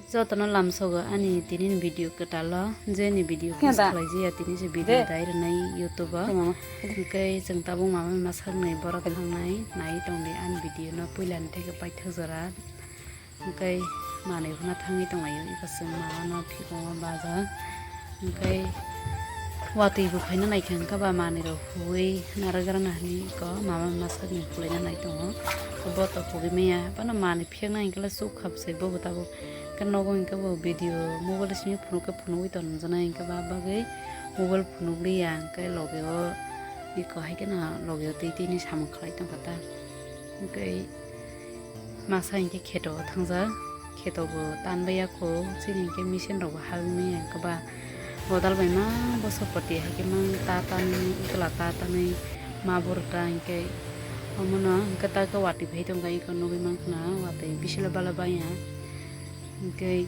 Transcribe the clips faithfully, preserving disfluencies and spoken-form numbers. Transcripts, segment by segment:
Jotono lamsogo ani tini ni video kwtal o, je ni video post khlai jaya tini se video dai rwnai YouTube o. Hwnkhe chwng tabuk mama masa ni borok thangnai nai tongdi ani video no puila ni theke paithak jora. Hwnkhe manwi phano thangwi tonglaio, eko chwng mama no phikongo bajak. Hwnkhe watwi bo phaina naikha hwnkhe ba manwi rok huwi narwk rwna hinwi eko mama masa ni khwlaina nai tongo. Bo to khogwi maya, bono manwi phiyokna hinkhe le chukha bwsai bobo tabuk. Hwnkhe nogo hinkhe bo video mobile simi phunuk khe phunugwi tonjana hinkhe ba bagwi mobile phunukliya, hwnkhe loge o eko hai kheno loge o twi twi ni samung khlai tongkha ta. Hwnkhe masa hinkhe kheto o thangjak, kheto bo tanbai ya kho, chini hinkhe machine rok bo habwi maya hinkhe ba bodal bai ma bosor poti hai khe mang ta tanwi ikla ta tanwi ma boro ta hinkhe omono hinkhe ta khe watwi phai tongkha eko nugwi mankha na watwi bisilo bala baya. Hwnkhe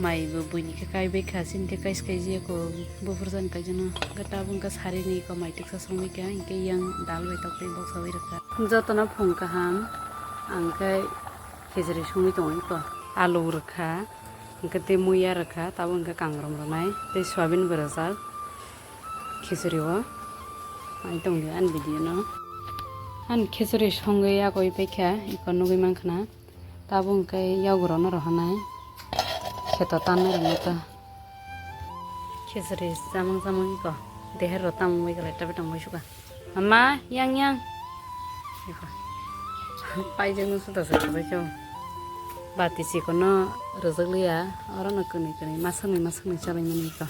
mai bo buini khe kaibai kha, chini khe kaisa kaijak kho, buphurjani kaijakno. Hwnkhe tabuk wngkha sarini eko mai twksa songwi kha, hwnkhe yang dal bai tok tei boksawi rwkha. Jotono phung kaham, ang khe khichiri songwi tongo eko. Alu rwkha, hwnkhe tei muiya rwkha, tabuk hwnkhe kangram rwnai tei soyabin bo rwjak. Khichiri o nai tongdi ani video no. Ani khichiri songwi yakwi paikha, eko nugwi mankha na. Tabuk hwnkhe yagukrokno rohornai kheto tannairokno ta. Khichiri chamung chamung iko deher rok tamung bai kwlai tabitong bai suka. Mama, yang, yang. Iko. Paijakno suda se kwbaiso. Bati chikono rwjakliya, orono kwnwi kwnwi masaknwi masaknwi chalaimani iko.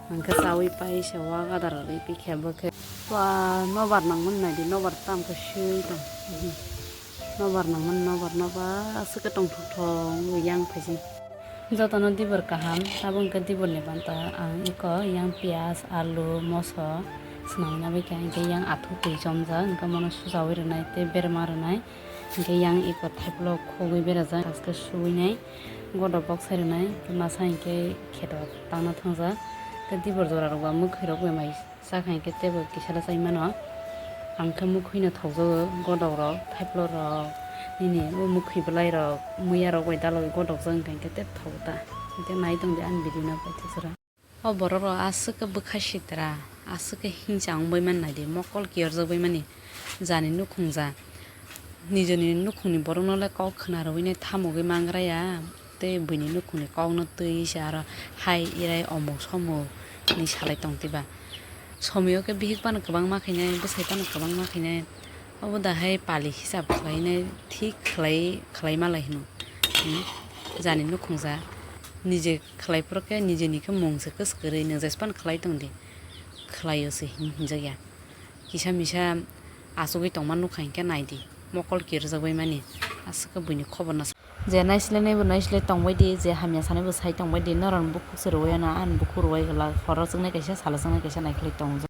Hwnkhe chawi paisa o gadar rwi pikha bwkhe. Ba nobar nangmani naidi, nobar tamkhe swi tong. Nobar nangmani, nobar, nobar, aswk khe tongthok thok yang phaising. Jotono dibor kaham, abo hwnkhe diborni banta ang eko yang piyaj, alu, moso swnamna bai kha, hwnkhe yang athuk twi chomjak, hwnkhe mono sujawi rwnai tei berma rwnai, hwnkhe yang eko thaiplo khogwi berajak, askhe suwinai, godok bok sai rwnai, hwnkhe masa hwnkhe kheto tangna thangjak, hwnkhe dibor jorarok ba mwkhwirok bai mai. Chakha hinkhe teibo kisala chai mano. Ang khe mukhwino thokjago, godokrok, thaiplorok, nini o mukhwi bwlairok, muiyarok bai dalogwi godokjak wngkha hinkhe tei thogo ta. Hinkhe nai tongdi ani video no paithak jora. O borokrok aswk khe bwkha sitra, aswk khe hingcha wng bai man naidi, mokol kiyorjak bai mani, jani nukhung ja. Nijoni nukhungni borokno le kok khna rwui nai thamogwi mangra ya. Tei buini nukhungni kokno twi se aro hai irai omuk somuk hinwi salai tong twiba. Somoyo khe bihik phano kwbangma khainai, bwsai phano kwbangma khainai. Obo da hai pali hisab khlainai, thik khlai, khlai malai hino. Hmm. Jani nukhung ja, nije khlai phuru khe nijeni khe mung se kwswk kwrwi, nwng jesa phano khlai tong di. Khlaio se hin-, hinjak ya. Kisa misa achugwi tongma nukha hinkhe naidi, mokol kirjagwi mani, aswk khe buini khobor no sa. Je naisilai naibo naisilai tongbaidi, je hamya sanaibo sai tongbaidi, norokni bukhuk se rwui ano, ani bukhuk rwui glak, horo chuknai kaisa, salo chuknai kaisa naikhwlai tongjak.